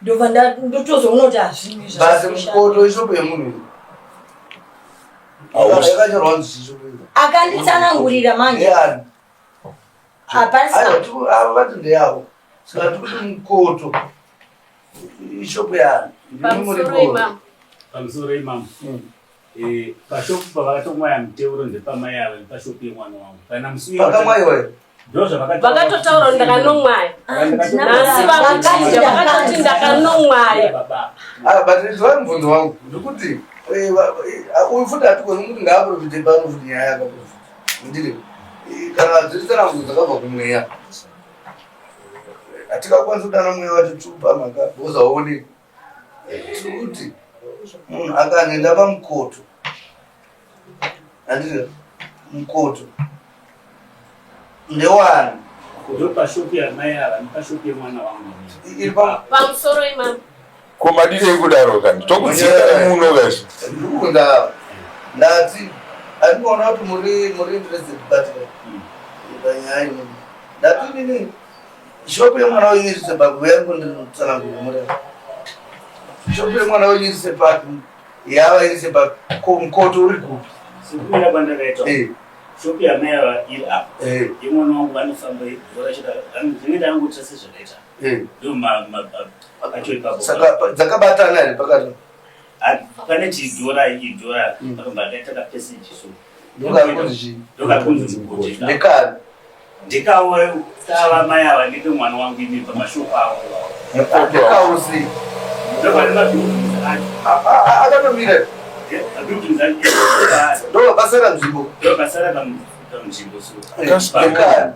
ndobva ndotozoona kuti hazvinhu izvi Basi mukoto ishopu yemunhu. Yakanyorwa kunzi ishopu iyi. Akanditsanangurira manje. Ndeyani? Hapana. Aiwa, ava vati ndeyavo. Saka tikuti mukoto ishopu yani. Ndimi muri Pamusoro imam. Pamusoro imam. Eh, pashopu pavakatomwaya muteuro ndepamai ava nepashopu yemwana wangu kana musi uya Pakamwayiwa here? Vakatotaura kuti ndakanomwaya. Nhasi vakuchinja vakatoti ndakanomwaya. Ah, but inzwai mubvunzo wangu ndikuti eh, eh, uyu futi hatigoni kuti ngaaprofite pano futi nyaya yakaprofita ndiri eh, kana dziri tsanangudzo dzakabva kumweya hatingakwanisi kudana mweya wacho tikupa mhaka because hauoneki tiri kuti munhu akanenda pamukoto handiti mukoto ndewani ndopashopu yamai ava nepashopu yemwana wangu iri pamusoro imama Ko madirei kudaro kani tokudzikai muno kaizvi. Ndikunda ndati andikuona kuti muri muri interested but panyaya ino ndati nini Shop yemwana wenyu iri sepapi yangu ndinotsanangura muri. Shop yemwana wenyu iri sepapi yava iri sepapi ko mukoto uri kupi? Sekumira kwandakaita. Eh. Shop yamai ava iri apa. Eh. Yemwana wangu vanofamba vorachita ndinenge ndangoita sezvakaita. Eh. Ndo ma ma acho ipapo. Saka dzakabatana here pakati? Pane chidhora idhora pakabva akaita kapeseji so. Ndokakunzi chii? Ndokakunzi mukoto. Ndekani? Ndikawo kava mai ava ndipe mwana wangu imi pamashoko avo. Ndekawo sei? Ndopane mabuildings acho. Akatomira. Mabuildings acho. Ndopasara nzvimbo. Ndopasara kanzvimbo so. Ndekani?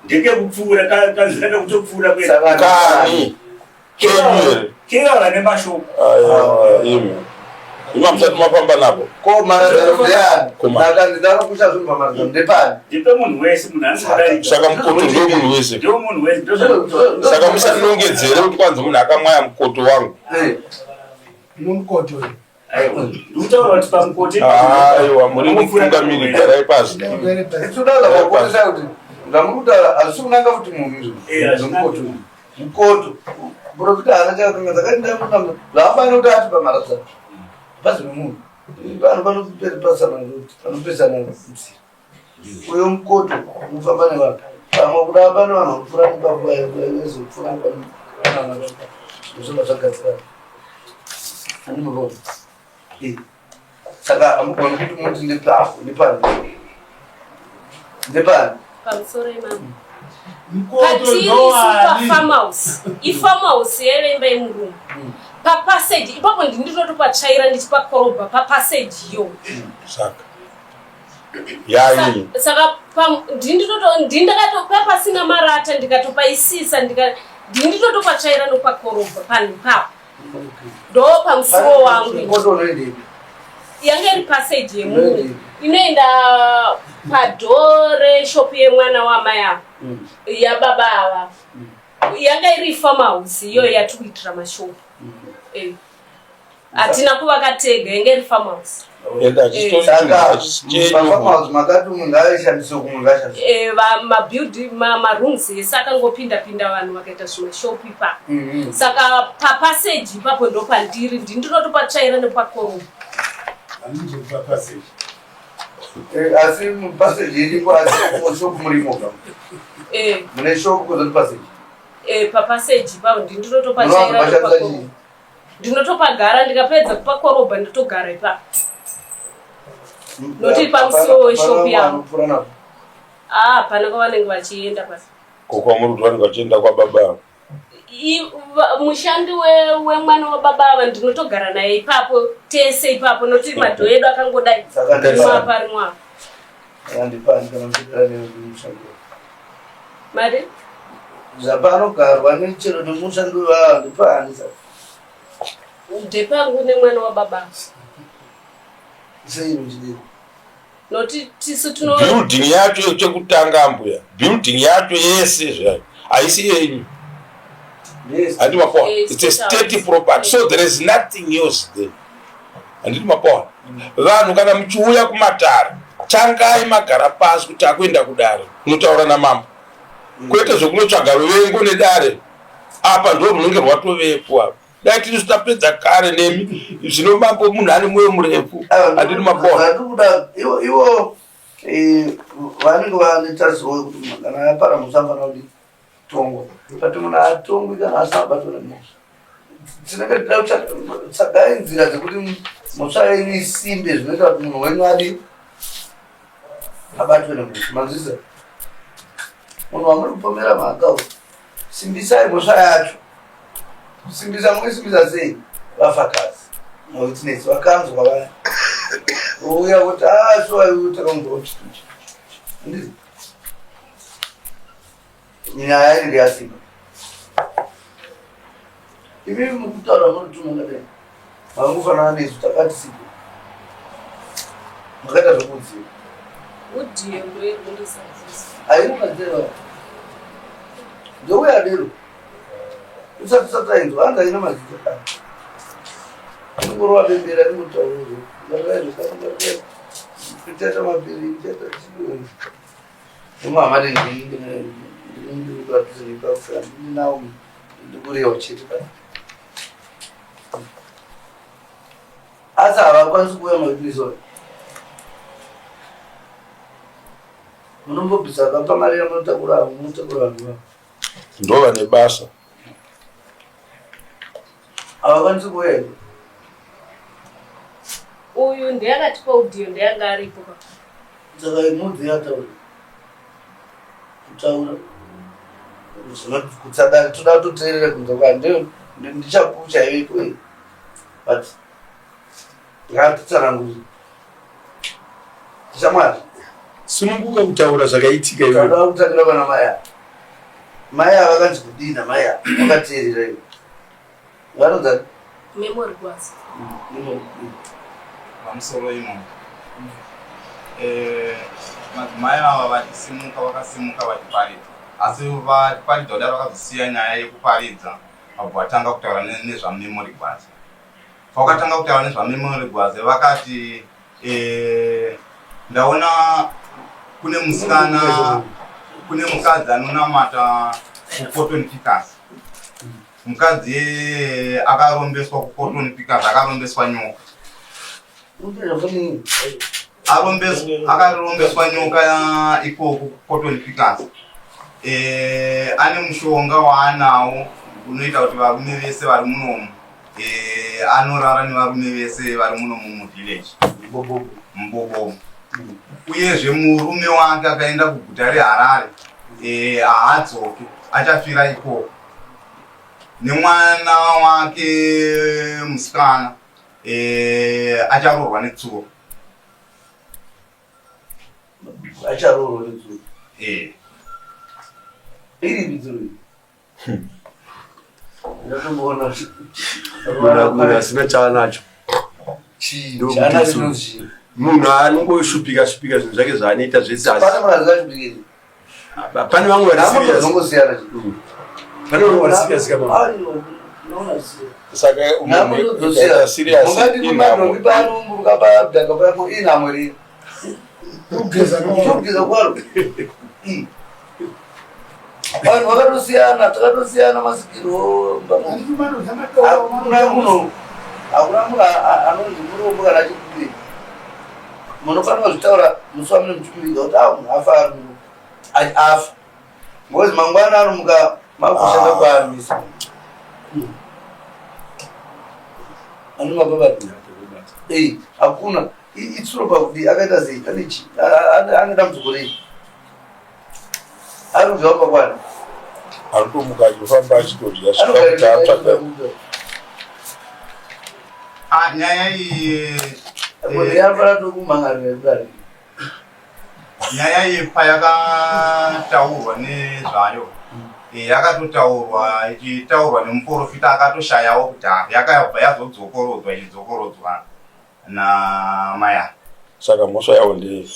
Ndekekupfuura kanzira kekutopfuura kuenda. Kani. Kera vane mashoko. Aiwa imi. Imi hamusati mafamba napo. Ko maradzano ndeyani? Saka ndinokusha zvinhu pamaradzano ndepani? Ndipe munhu wese munhu anodarika. Saka mukoto ndewe munhu wese. Ndewe munhu wese. Saka musanongedzere kuti kwanzi munhu akamwaya mukoto wangu. Nomukoto. Ndikutaura kuti pamukoto. Aiwa muri mutungamiri garai pasi. Tinoda kuonesa kuti zvamuri kutaura hazvisi kunanga kuti munhu izvo. Mukoto. Mukoto. Profita haana chakakanga dzakati ndamutamba zvaafanira kuti ati pamaradzano. Pazi nemunhu. Vanhu vanopesana vanopesana nzira. Uyo mukoto unofamba nevanhu. Pamwe kuda pane vanhu vanopfuura nepapo vaizopfuura nepanana zvobva zvagadzirana. Andimurova. Eh. Saka hamugoni kuti muti ndepapo ndepani. Ndepani. Pamusoro imambo. Patiri pafarmhouse. Ifarmhouse yaive imba yemurungu. Papassage ipapo ndindotopatsvaira ndichipakorobha papassage iyo. Saka yayi saka ndindakatopa pasina marata ndikatopaisisa ndinditotopatsvaira nopakorobha panhu ipapo ndo pamusuwo wangu yanga iri passage yemunhu inoenda padhoo reshop yemwana wamai ava mm. yababa ava mm. yanga iri farmhouse iyoyo yatiri kuitira mashopu mm. eh. hatina kuvaka tega yanga iri farmhouse makati munhu aishandise kumunhu ashandise eh, mabuild marooms ese akangopinda pinda vanhu vakaita zvimashopu ipapo mm-hmm. saka papassage ipapo ndopandiri ndi ndinotopatsvaira nepakoroma eh, asi passage iripo asi shop murimo eh. mune shop kuzoti passage papassage ipapo ndi ndinotopatsvaira nepakoroma ndinotopagara ndikapedza kupakorobha ndotogara ipapo noti pamusiwo weshopu yangu ah hapana kwavanenge vachienda pasi ko kwamuri kuti vanenge vachienda kwababa mushandi wemwana wababa ava ndinotogara naye ipapo tese ipapo noti madho edu akangodai rimwe apa rimwe apa mari zvapanogarwa nechero nemushandi wevava ndipani saka Ndepangu nemwana wababa. Sei muchidero? Noti tisu tino building yacho chekutanga ambuya building yacho yese zvayo haisi yenyu handiti mapoa it's a state property so there is nothing else there handiti mapoa vanhu kana muchiuya kumatare tangai magara pasi kuti akuenda kudare kunotaura namambo kwete zvekunotsvaga ruvengo nedare apa ndo runenge rwatovepo apa dai tiri tapedza kare nemi zvino mambo munhu ane mwoyo murefu handiri mabora ivo eh, vanenge vane tarisiwo yekuti kana apara mhosva anofanira kuti tongwa but munhu atongwi kana asina kubatwa nemhosva tinenge tida kutsvagai nzira dzekuti mhosva yenyu isimbe zvinoita kuti munhu wenyu adi abatwe nemhosva manzwisa munhu wamuri kupomera mhaka uyu simbisai mhosva yacho kusimbisa munoisimbisa sei vafakazi mawitness vakanzwa vaya vouya voti ah shuwa iwe takanzwa chituchi handiti nyaya inenge yasimba imi mukutaura munotuma kadai Mangofanana nesu takati sipo. Makaita zvekudziva. Udiye ndoyekundisazisa. Haina mazera. Ndouya dero. Usati usatainzwa hanzi haina mazita kana. Inongorova bembera ringotaura izvo. Ngarirai zvakati ngarirai. Kuchaita mapiri kuchaita chii. Nemwe hama ndini ndikurewa chete kana. Asi havakwanisi kuuya mawitness oyo. Munombobvisa kapa mari yamunotakura munotakura vanhu vavo. Ndovane basa. Havakwanisi kuuya here? Uyu ndiye akatipa audio ndiye anga aripo pa. Saka imudzi yataura. Kutaura. Kutsada toda kutoteerera kunzwa kwa ndio ndichapu chaivepo iyi. But ngatitsanangure. Shamwari. Sununguka kutaura zvakaitika iwe. Toda kutangira vana mai ava. Mai ava vakanzi kudii namai ava vakateerera ivo vanonzi Memory Gwazi. Pamusoro imomo. Eh, madzimai ava vachisimuka vakasimuka vachiparidza asi vachiparidza kudaro vakazosiya nyaya yekuparidza vabva vatanga kutaura nezvamemory gwazi pavakatanga kutaura nezvamemory gwazi vakati eh, ndaona kune musikana kune mukadzi anonamata kucotton pickers mukadzi iyeye akarombeswa kucotton pickers akarombeswa nyoka akarombeswa nyoka ikoko kucotton pickers eh, ane mushonga waanawo unoita kuti varume vese vari munomu eh, anorara nevarume vese vari munomu muvillage mubobobo uyezve murume wake akaenda kuguta reharare eh, haadzoki achafira ikoko nemwana wake musikana eh, acharoorwa netsuro acharoorwa netsuro eh. iri tsuro ndatomboona munhu asina chaanacho munhu anongoshupika shupika zvinhu zvake zvaanoita zvese asi pane vamwe vari serious pane vamwe vari serious kama saka munhu ikaita serious inhamo inhamo iri kugeza kwaro vanhu vakatosiyana takatosiyana masikirwo hakuna munhu hakuna munhu anonzi murombo kana achikupei munofanira kuzvitaura musi wamune muchimuviga kuti a munhu afa ari muno afa because mangwana anomuka makushanda kwaamisa anomababati ei hakuna itsuro pakudii akaita sei ane chi ane dambudziko rei ari kudya pakwana arikutomuka achifamba achitodya svika kuti atsvaga Ah, nyaya iyi nyaya iyi payakataurwa nezvayo eh, yakatotaurwa ichitaurwa nemuprofita akatoshayawo kudhara yakabva yazodzokorodzwa ichidzokorodzwa namaya saka mhosva yavo ndei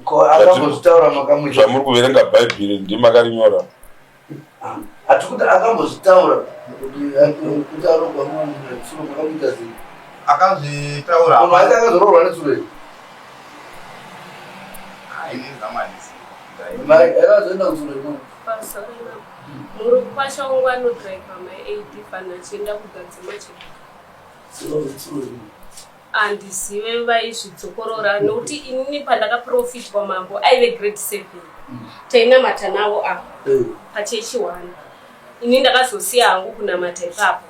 Ko akambozvitaura makamuita. Zvamuri kuverenga bhaibheri ndimakarinyora. Hatikuti akambozvitaura kuti kuti arogwa mwana netsuro makamuita sei? Akazvitaura. Munhu wacho akazoroorwa netsuro iyi. Ini zamanisi. Mai akazoenda kutsuro iyi. Murukwasha wangu anodriver my AD fana achienda kugadzima chete. Tsuro tsuro iyi. Handizive vaizvidzokorora nokuti inini pandakaprofitwa mambo aive grade 7 tainamata navo apa pachechi one ini ndakazosiya hangu kunamata ipapo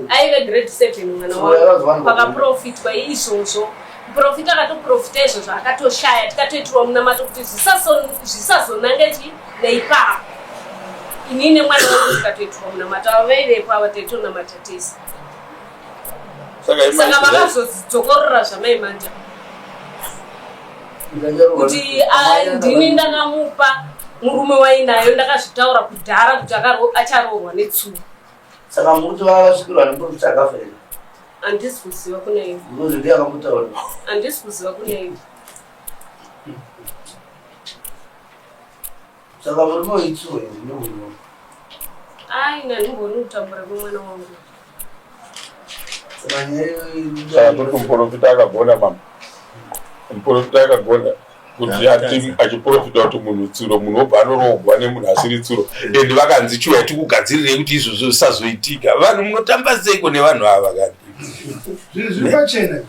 aive grade 7 mwana wangu pakaprofitwa izvozvo muprofita akatoprofita izvozvo akatoshaya tikatoitirwa munamato kuti zvisazonange chi neipapo ini nemwana wangu tikatoitirwa munamato avo vaivepo ava taitonamata tese Saka vakazodzokorora zvamai manja kuti ah, ndini ndakamupa murume wainayo ndakazvitaura kudhara kuti acharoorwa netsuro. Saka mukuti vakasvikirwa nemurume akafa here? Handisi kuziva kuna ivo. Because ndiye akamutaura. Handisi kuziva kuna ivo. Saka murume weitsuro here ndokuona. Ai, nandimbooni kutambura kwemwana wangu. Saka toti muprofita akagona mama. Muprofita akagona kuti ati achiprofita kuti munhu tsuro munhu obva anoroogwa nemunhu asiri tsuro and vakanzi chiuya tikugadzirirei kuti izvozvo zvisazoitika vanhu munotamba seiko nevanhu ava kani zvinhu zviri pachena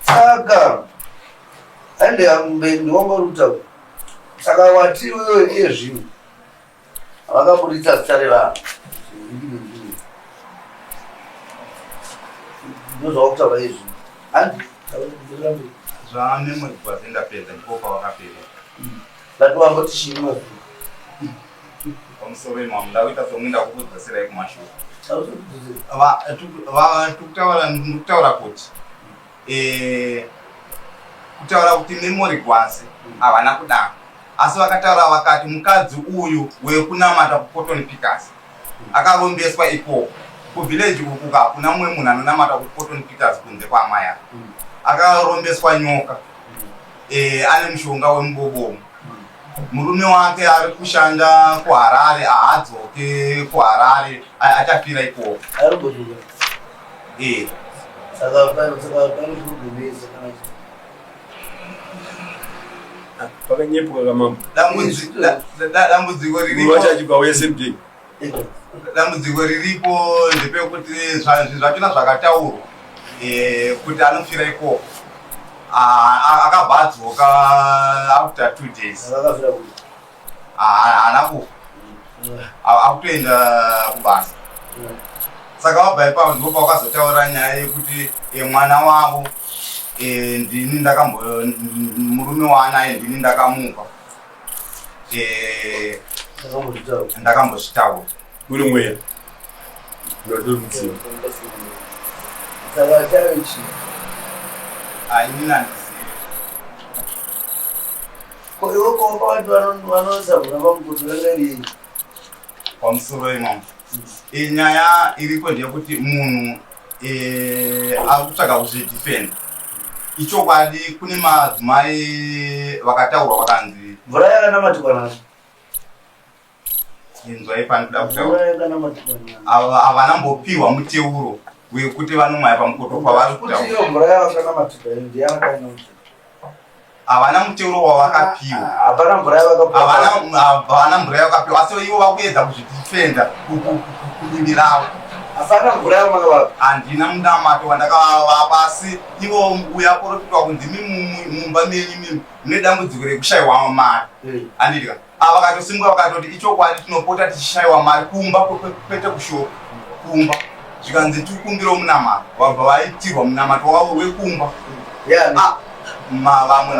saka ende mberi ndiwanga uri kutaura saka wati iwewe iye zvino vakaburitsa zita revanhu ndozvawakutaura izvi handi zvamemori kwazi ndapedza ndipo pawakapera but wamboti chii mazuro pamusoro imam ndakuita somwe ndakukudzoserai kumashure tikutaura kuti eh, kutaura kuti memory gwasi havana kudaro. Asi vakataura vakati mukadzi uyu wekunamata kuCotton Pickers akarombeswa ikoko kuvillage uku hakuna mumwe munhu anonamata kuCotton Pickers kunze kwaamai ava. Akarombeswa nyoka eh, ane mushonga wemubobomo. Murume wake ari kushanda kuHarare haadzoke kuHarare achafira ikoko. Ari kumbodzoka. Eh. Saka pane saka pane problem yese kana Pakanyepuka kamambo. Dambudziko riripo. Wacho achibva uya same day. Dambudziko riripo ndepekuti zvinhu zvachona zvakataurwa eh, kuti anofira ikoko. Ah, akabva adzoka after 2 days. Akafira kupi? Haana kufa, akutoenda kubasa. Saka wabva ipapo ndipo pawakazotaura nyaya yekuti mwana wavo ndini ndakambo murume waanaye ndini ndakamupa. Ndakambozvitaura. Uri mweya unotorudziva. Saka chave chii? Inini handizivi. Ko iwe kuopa vanhu vanosabvura pamukoto vanga Pamusoro imamo, nyaya iripo ndeyekuti munhu ari kutsvaga kuzvidefenda. Ichokwadi kune madzimai vakataurwa vakanzi Mvura yakanamatikwa nazvo. Inzwai panoda Mvura kutaura. yakanamatikwa nazvo. Havana mbopiwa muteuro wekuti vanomwaya pamukoto kwavari Kuti kutaura. iyo mvura yavakanamatikwa iyo ndiyakanamatikwa. Havana muteuro wavakapiwa. Hapana mvura yavakapiwa. Havana mvura yavakapiwa, asi ivo vakuedza kuzvidefenda kudivi ravo. Hapana mvura yamakavapa. Handina munamato wandakavapa, asi ivo uya porofitwa kunzi mumba menyu mimi mune dambudziko rekushayiwa mari, handidya. Ava vakatosimuka vakatoti ichokwadi, tinopota tichishayiwa mari kumba, kwete kushopu, kumba. Zvikanzi tikumbirawo munamato, vabva vaitirwa munamato wavo wekumba. Yani. Ah, vamwe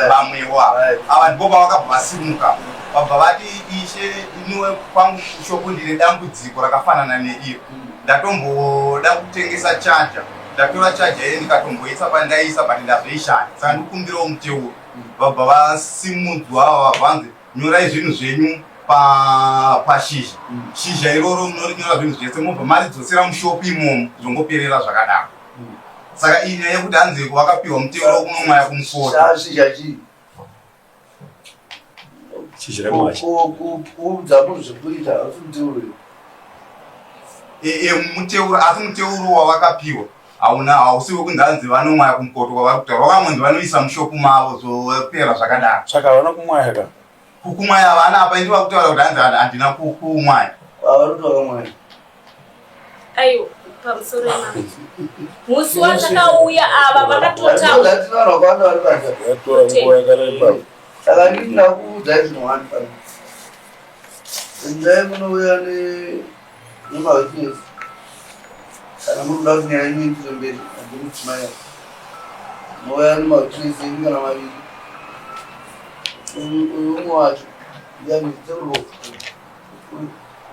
vamwewo ava ava ndipo pavakabva vasimuka vabva vati, ishe, iniwe kwangu kushopu ndine dambudziko rakafanana neiro. Ndatomboda kutengesa chaja, ndatora chaja iye ndikatomboisa pandaisa, but ndazoishaya, saka ndikumbirawo muteuro. Vabva vasimudzwa, vabva vanzi nyorai zvinhu zvenyu pashizha. Shizha iroro munorinyora zvinhu zvese, mobva maridzosera mushopu imomo, zvongoperera zvakadaro. Saka iyi nyaya yekuti hanzi vakapiwa muteuro kunomwaya kumufota Shizha chii? Shizha remuhasha. Kuudza munhu zvekuita hausi muteuro. Muteuro, asi muteuro wavakapiwa hauna, hausi wekunzi hanzi vanomwaya kumukoto kwavari kutaura. Vakangonzi vanoisa mushopu mavo, zvopera zvakadaro. Saka havana kumwaya ka? Kukumwaya vana apa indi vakutaura kuti hanzi handina kumwaya. Vari kuti vakamwaya. Aiwa, pamusoro ema musi watakauya ava vakatotaura. Ndati vanhu vakawanda vari panze. Yatora nguva yakareba. Saka ndini ndakuudzai zvinhu wani pano. Endai munouya nemawitness kana muri kuda kuti nyaya yenyu iendere mberi. Handimudzimai, mouya nemawitness enyu kana maviri. Uyu umwe wacho ndiani? Teurwo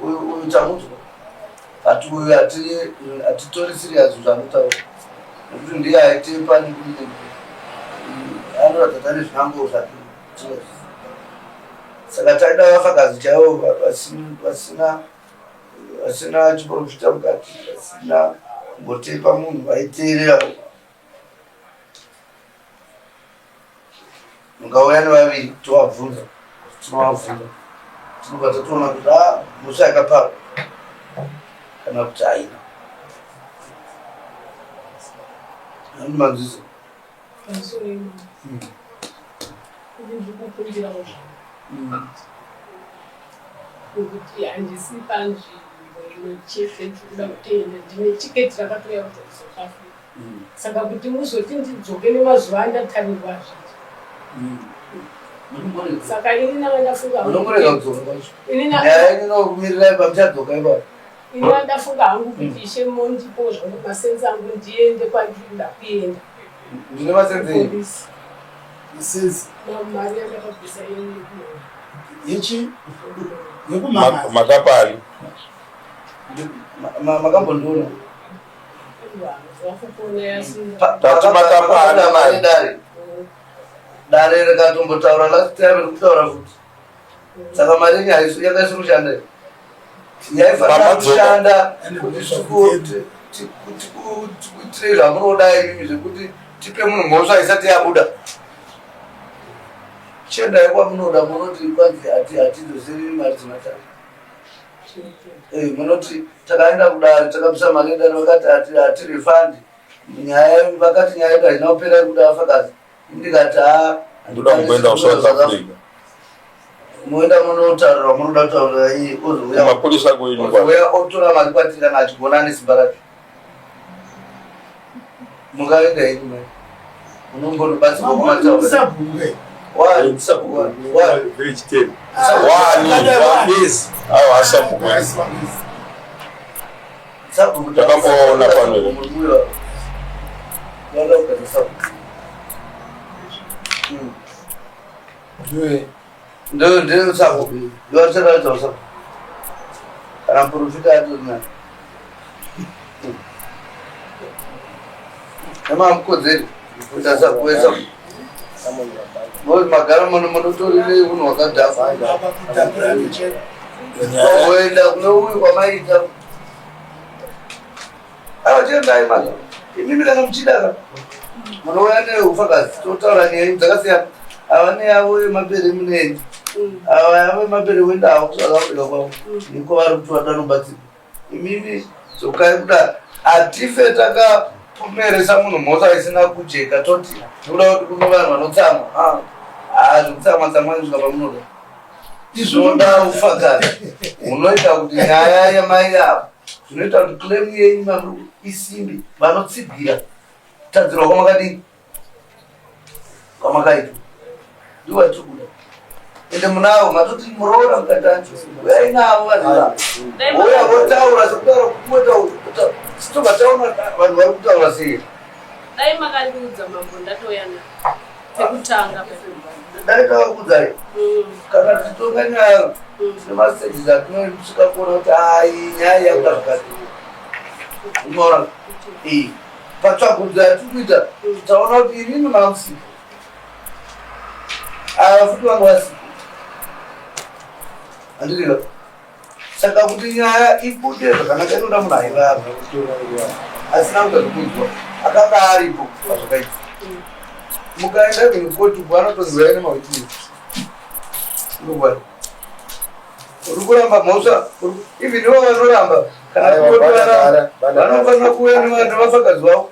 uyu, uyu tamudzwa, but uyu hatitori serious zvaanotaura nekuti ndiye aitepa nekudii, anoratidza kuti ane zvinango zvake. Saka taida vafakazi chaivo vasina chiprofita mukati, vasina kumbotepa munhu, vaiteerera. Mukauya nevaviri tovabvunza, tinovabvunza, tinobva tatoona kuti a mhosva yakaparwa kana kuti haina. Handi manzwisa? Pamusoro ema ini ndiri kukumbirawo zvangu nekuti handisi panzvimbo imwe chete. Ndiri kuda kutoenda, ndine tiketi rakatouya kubva kuSouth Africa, saka kuti muzoti ndidzoke nemazuva andatarirwa hazviti. Saka ini nanga ndafunga hangu Munomborega kudzoka kwacho. Ini Nyaya yenyu inokumirirai pamuchadzoka ipapo. Ini ndafunga hangu kuti ishe mondipo zvangu masenzi angu ndiende kwandiri kuda kuenda. Ndine masenzi enyu. Polisi. Masenzi. Mari yandakabvisa ini yekumama. Yechi yekumama. Makapani? Makambondiona? Vakupona yasi. Tati makapani mari dare. Dare rikatombotaura last time rikutaura futi. Saka mari yenyu haisi yakaisi kushanda here? Yaifanira kushanda kuti tikuitire zvamunoda imimi zvekuti tipe munhu mhosva isati yabuda. Chiendai kwamunoda munoti kwanzi hatidzoseri mari dzematare. Eh, munoti takaenda kudare takabvisa mari yedare vakati hatirefandi nyaya vakati nyaya yedu haina kupera iri kuda vafakazi ndikati haa ndoda kumboenda kusouth africa moenda munotaurira munoda kutaurira iye ozouya mapurisa kwenyu ozouya otora mari kwatiri kana achigona ane simba racho mungaenda henyu mai munombonobatsirwa kumataura Takamboona pano. Kana muprofita atorina nemamukodzeri kuita sakuesa magara muno munotorine unhu hwakadhakwa voenda kune uyu kwamaita aiwa chiendai maza imimi kana muchidaka munouya neufakazi totaura nyaya dzakasiyana ava neyavo yemapere muneni ava yavo yemapere voenda avo kusouth africa kwavo niko vari kuti vatanobatsirwa Imimi dzokai kudare hatife takapomeresa munhu mhosva isina kujeka toti nekuda kuti kune vanhu vanotsamwa ah, ah, zvekutsamwa tsamwa kusvika pamunoda tinoda ufakazi hunoita kuti nyaya yamai avo zvinoita kuti claim yenyu mamuri isimbe vanotsigira kutadzirwa kwamakadii kwamakaitwa ndiwo vatiri kuda ende munavo matoti muroora mukati uyai navo vanhu ivavo vouya votaura sekutaura kumotaura sitobva taona vanhu vari kutaura sei dai makandiudza mambo ndatouya na pekutanga dai tavakuudzai mm. kana tichitonga nyaya mm. tine mastages atinosvika kuona kuti ai nyaya yakuda zvakati unoona iyi Patsvagurudzo yatiri kuita taona kuti imimi mamusika ava futi vanga vasiko handireva saka kuti nyaya ibude zvakanaka inoda munhu aivava asina kuita zvekuidzwa akanga aripo pazvakaita mukaenda even koti uko anotonzi vaine mawitness unokwani uri kuramba mhosva even ivo vanoramba kana vanofanira kuuya nevafakazi vavo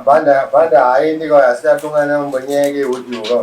Banda haaendi ka asi atongana nambonyaya yake yehodiwo ka.